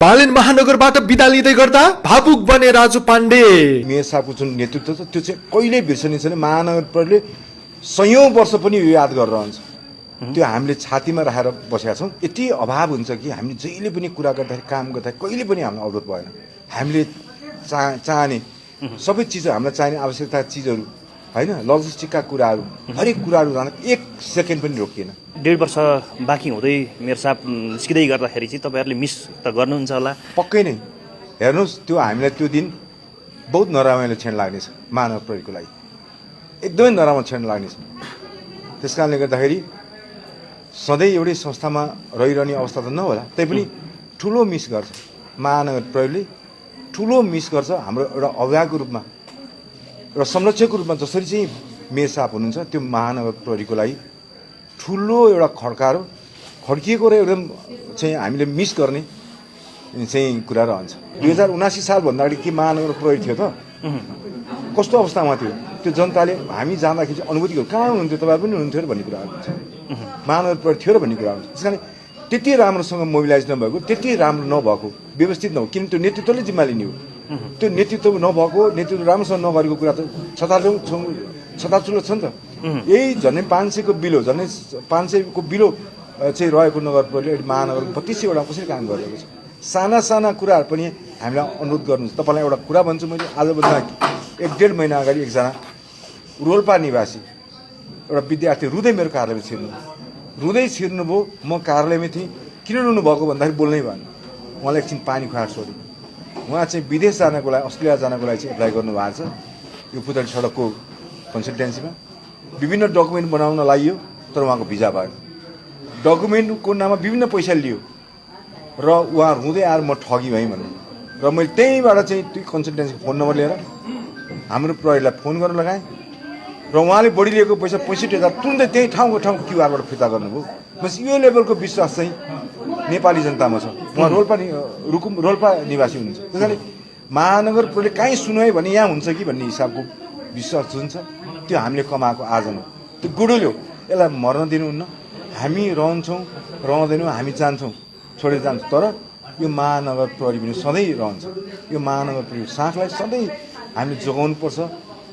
पालिन महानगरबाट बिदा लिँदै गर्दा भावुक बने राजु पाण्डे। मेयर साहबको जुन नेतृत्व छ त्यो चाहिँ कहिल्यै बिर्सने छैन। महानगर प्रहरीले सयौं वर्ष पनि यो याद गरेर रहन्छ। त्यो हामीले छातीमा राखेर बसेका छौँ। यति अभाव हुन्छ कि हामीले जहिले पनि कुरा गर्दाखेरि काम गर्दाखेरि कहिले पनि हामीलाई अवरोध भएन। हामीले चाहने सबै चिज हामीलाई चाहिने आवश्यकता चिजहरू होइन, लजिस्टिकका कुराहरू हरेक कुराहरू जाँदा 1 सेकेन्ड पनि रोकिएन। 1.5 वर्ष बाँकी हुँदै मेयर साहब निस्किँदै गर्दाखेरि चाहिँ तपाईँहरूले मिस त गर्नुहुन्छ होला? पक्कै नै। हेर्नुहोस्, त्यो हामीलाई त्यो दिन बहुत नराम्रो क्षण लाग्नेछ महानगर प्रहरीको लागि, एकदमै नराम्रो क्षण लाग्नेछ। त्यस कारणले गर्दाखेरि सधैँ एउटै संस्थामा रहिरहने अवस्था त नहोला, तैपनि ठुलो मिस गर्छ महानगर प्रहरीले, ठुलो मिस गर्छ हाम्रो एउटा अभिभावकको रूपमा र संरक्षकको रूपमा। जसरी चाहिँ मेयर साहब हुनुहुन्छ त्यो महानगर प्रहरीको लागि ठुलो एउटा खड्कारो खड्किएको र एकदम चाहिँ हामीले मिस गर्ने चाहिँ कुरा रहन्छ। 2079 सालभन्दा अगाडि के महानगर प्रहरी थियो त? कस्तो अवस्थामा थियो? त्यो जनताले हामी जाँदाखेरि चाहिँ अनुभूति गर्यो, कहाँ हुनुहुन्थ्यो तपाईँ पनि हुनुहुन्थ्यो र भन्ने कुराहरू हुन्छ। महानगर प्रहरी थियो र भन्ने कुरा हुन्छ। त्यस कारण त्यति राम्रोसँग मोबिलाइज नभएको, त्यति राम्रो नभएको, व्यवस्थित नभएको, किन त्यो नेतृत्वले जिम्मा लिने हो। त्यो नेतृत्व नभएको, नेतृत्व राम्रोसँग नगरेको कुरा त छताछुलो छ नि त। यही झन्डै 500 को बिलो, झन्डै 500 को बिलो चाहिँ रहेको नगर प्रहरीले महानगर 32 वटा कसरी काम गरिरहेको छ। साना साना कुराहरू पनि हामीलाई अनुरोध गर्नुहुन्छ। तपाईँलाई एउटा कुरा भन्छु मैले, आजभन्दा 1.5 महिना अगाडि एकजना रोल्पा निवासी एउटा विद्यार्थी रुँदै मेरो कार्यालयमा छिर्नुभयो। म कार्यालयमै थिएँ। किन रुनु भएको भन्दाखेरि बोल्नै भएन। उहाँलाई एकछिन पानी खुवाएर सोधेँ। उहाँ चाहिँ विदेश जानको लागि, अस्ट्रेलिया जानको लागि चाहिँ एप्लाई गर्नुभएको छ यो पुतली सडकको कन्सल्टेन्सीमा। विभिन्न डकुमेन्ट बनाउन लागियो तर उहाँको भिजा भएन। डकुमेन्टको नाममा विभिन्न पैसा लियो र उहाँ रुँदै आएर म ठगी भएँ भन्नु। र मैले त्यहीँबाट चाहिँ त्यो कन्सल्टेन्सीको फोन नम्बर लिएर हाम्रो प्रहरीलाई फोन गर्न लगाएँ र उहाँले बढी लिएको पैसा 65,000 तुरन्तै त्यही ठाउँको क्युआरबाट फिर्ता गर्नुभयो। बस यो लेभलको विश्वास चाहिँ नेपाली जनतामा छ। उहाँ रोल्पा निवासी हुनुहुन्छ। त्यसैले महानगर प्रहरीले काहीँ सुनवाई भने यहाँ हुन्छ कि भन्ने हिसाबको विश्वास जुन छ त्यो हामीले कमाएको आर्जन हो। त्यो गुडुल्यो, यसलाई मर्न दिनुहुन्न। हामी रहन्छौँ, रहँदैनौँ, हामी जान्छौँ, छोडेर जान्छौँ, तर यो महानगर प्रहरी पनि सधैँ रहन्छ। यो महानगर प्रहरी साखलाई सधैँ हामीले जोगाउनुपर्छ,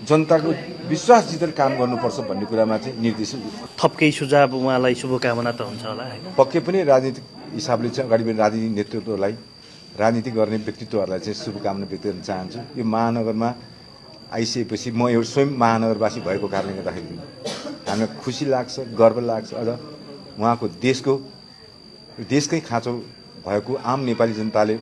जनताको विश्वास जितेर काम गर्नुपर्छ भन्ने कुरामा चाहिँ निर्देशन। थप केही सुझाव उहाँलाई शुभकामना त हुन्छ होला होइन? पक्कै पनि राजनीतिक हिसाबले चाहिँ अगाडि बढ्ने राजनीतिक नेतृत्वलाई, राजनीति गर्ने व्यक्तित्वहरूलाई चाहिँ शुभकामना व्यक्त गर्न चाहन्छु। यो महानगरमा आइसकेपछि म एउटा स्वयं महानगरवासी भएको कारणले गर्दाखेरि हामीलाई खुसी लाग्छ, गर्व लाग्छ। अझ उहाँको देशकै खाँचो भएको आम नेपाली जनताले